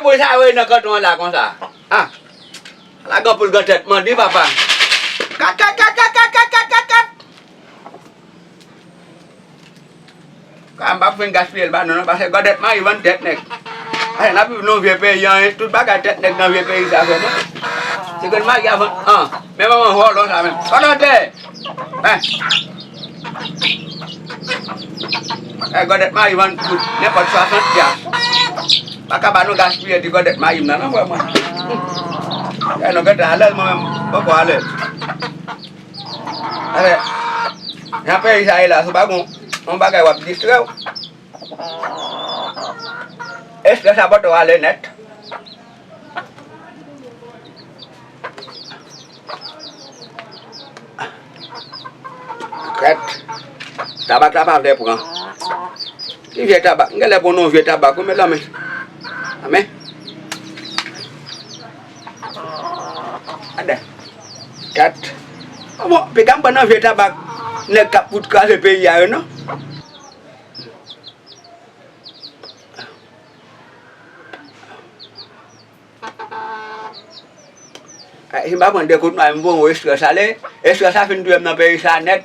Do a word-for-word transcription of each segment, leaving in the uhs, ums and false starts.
Pou sa yo nan kanton an la konsa. Ah. La gran poul gran tèt mandi papa. Kat, kat, kat. Ka m p ap fin gaspiye l ba nou non, paske gòdèt mayi vann tèt nèg. Paske n ap viv nan vye peyi an, tout bagay tèt nèg nan vye peyi sa vrèman. Se ke l mayi a vann an. Men manman vòlò sa menm. Vòlò tè. Eh. Eh, gòdèt mayi vann tout, nenpòt swasant pya. Pa ka ba nou gaspiye ti gòdèt mayi m nan, non, frè mwen. Eh, nou gentan alèz, mwen menm, poko alèz. Afè, jan peyi sa ye la, si w pa gon yon bagay w ap distrè w. Estrès ap pote w ale nèt. Kèt. Tabak la pa vle pran. Ki vye tabak? M genlè pran yon vye tabak wi, mezanmi. Anmè. Gade. Kèt. Bon, piga m pran nan vye tabak nèg k ap fout kraze peyi a yo, non? Ay, si m pa pran de kout may, m voye yon estrès ale. Estrès la fin touye m nan peyi sa nèt.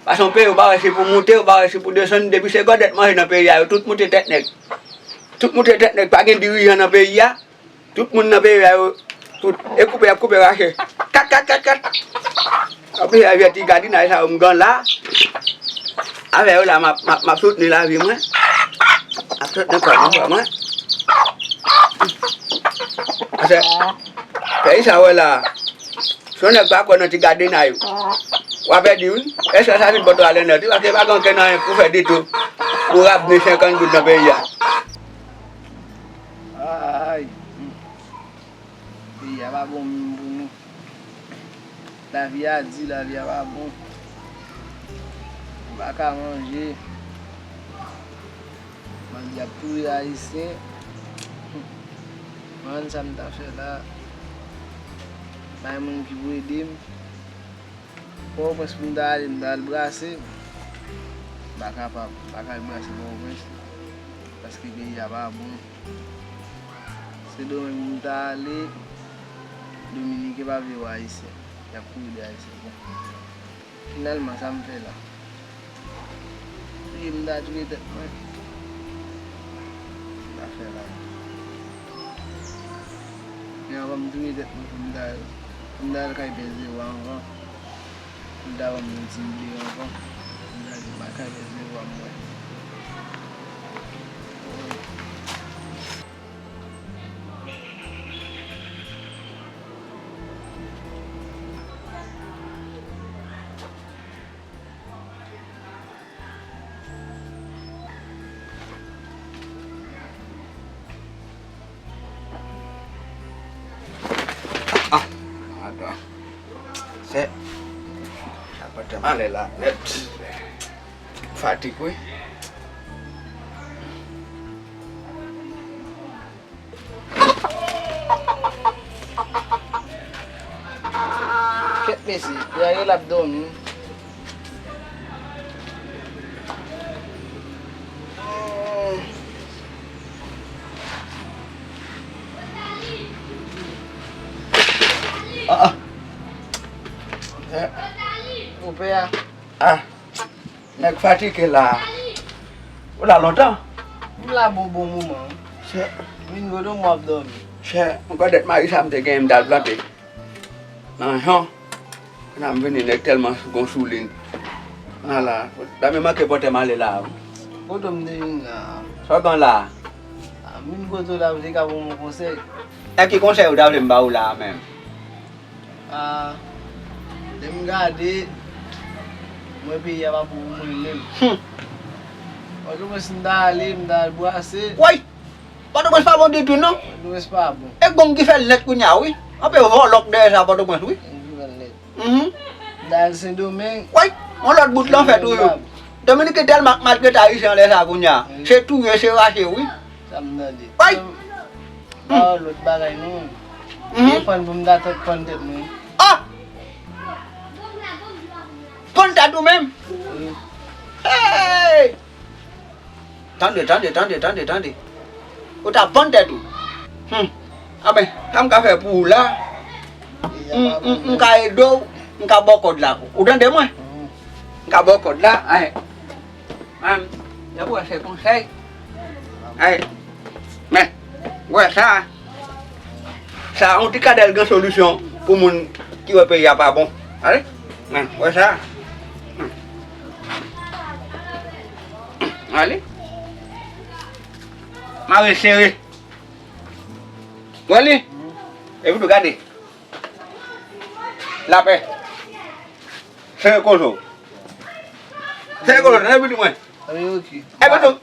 Paske yon peyi ou pa wè si pou moute, ou pa wè si pou desann, depi se gòdèt manje nan peyi a yo, tout moute tèt nèg. Tout moute tèt nèg, pa gen dirijan nan peyi a. Tout moun nan peyi a yo, tout, e koupe, y ap koupe rache. Kat, kat, kat, kat. Anplis, avè ti gadinay sa yo m gen la. Avè yo la, m ap, m ap, m ap soutni lavi mwen. M ap soutni kò mwen, kò mwen. Paske, peyi sa w wè la, si yon nèg pa kwè nan ti gadinay ou, w a pèdi wi. Estrès sa vin pote w ale nèt wi, paske pa gen okenn anyen pou fè ditou. Pou ravni senkant goud nan peyi a. Ay. Peyi a pa bon menm pou nou. Lavi a di, lavi a pa bon. Nou pa ka manje. Bandi ap touye Ayisyen. Mwen menm sa m ta fè la. Pa gen moun ki pou ede m. Pòtoprens pou m ta ale, m ta al brase. M pa kapab, m pa ka al brase Pòtoprens. Paske peyi a pa bon. Sendomeng pou m ta ale, Dominiken pa vle wè Ayisyen. Y ap kouri dèyè Ayisyen. Bon. Finalman, sa m fè la? Touye m ta touye tèt mwen. Sa m ta fè la? Men avan m touye tèt mwen, fò m ta, fò m ta al kay Pè Zewo a anvan. Pou l ta ban m yon ti byen ankò. Pou l ta di m pa ka vin se vwa m wè. Ah, adan. Se, sa pote m ale la nèt. Fatig wi. Kèt mesye, Yaya l ap dòmi. Ah, ah. Ou pè a? Ah. Nèg fatige la. Ou la lontan? M la bon bon moman. Chè. Vin kote m w ap dòmi. Chè, yon gòdèt mayi sa m te genyen m t al plante nan jan. Kounye a m vini nèg tèlman gon souli. Ala, dame manke pote m ale la. Kote m te vin la? Sa w gen la? A, m vin kote w la, m te ka ba w yon konsèy. E ki konsèy ou ta vle m ba ou la menm? A, lè m gade, m wè peyi a pa bon pou mwen menm. Hmm. Pòtoprens m ta ale, m ta al brase. Woy! Pòtoprens pa bon ditou non. Pòtoprens pa bon. E gang ki fè l nèt kounye a wi. Anpe vòlò k dèyè sa Pòtoprens wi. Gang ki fè l nèt. Mhm. M ta al Sendomeng. Woy! Yon lòt bout lanfè toujou. Dominiken tèlman ap maltrete Ayisyen lè sa kounye a. Wi. Se touye, se rache wi. Sa m tande. Woy! Ba yo lòt bagay non. Mhm. Gen pann pou m ta tèt pann tèt mwen. Ah! Pann tèt ou menm? Wi. Hey! Tande, tande, tande, tande, tande. Ou ta pann tèt ou. Hmm. Anben, sa m ka fè pou ou la? M, m, m ka ede w, m ka ba w kòd la. Ou tande mwen? M ka ba w kòd la. Ay. Ay, y ap wè se konsèy. Ay. Men, wè sa. Sa, yon ti kadèl gen solisyon pou moun ki wè peyi a pa bon. Ale. Men, wè sa. Ale. Mare sere. Wè li? Epi tou gade. Lapè. Sere kozo. Sere kozo, tande pitit mwen. Epi tou.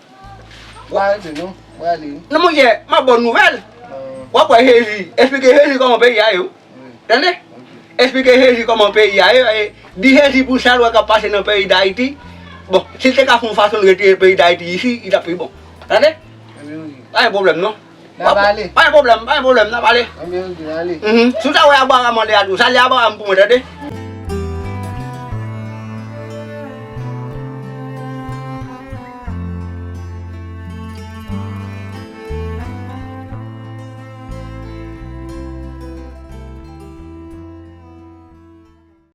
Ba rete non. Ba ale. Non, monchè, m ap ba w nouvèl. W ap wè Jezi. Eksplike Jezi kòman peyi a ye. Tande? Eksplike Jezi kòman peyi a ye. Di Jezi pou sa l wè k ap pase nan peyi Dayiti. Bon, si l te ka fè yon fason l retire peyi Dayiti isi, li t ap pi bon. Tande? Pa gen pwoblèm non. N a pale. Pa gen pwoblèm, pa gen pwoblèm, n a pale. Anben, ok, n ale. Mhm. Si w ta wè Abraram anlè a tou, salye Abraram pou mwen, tande?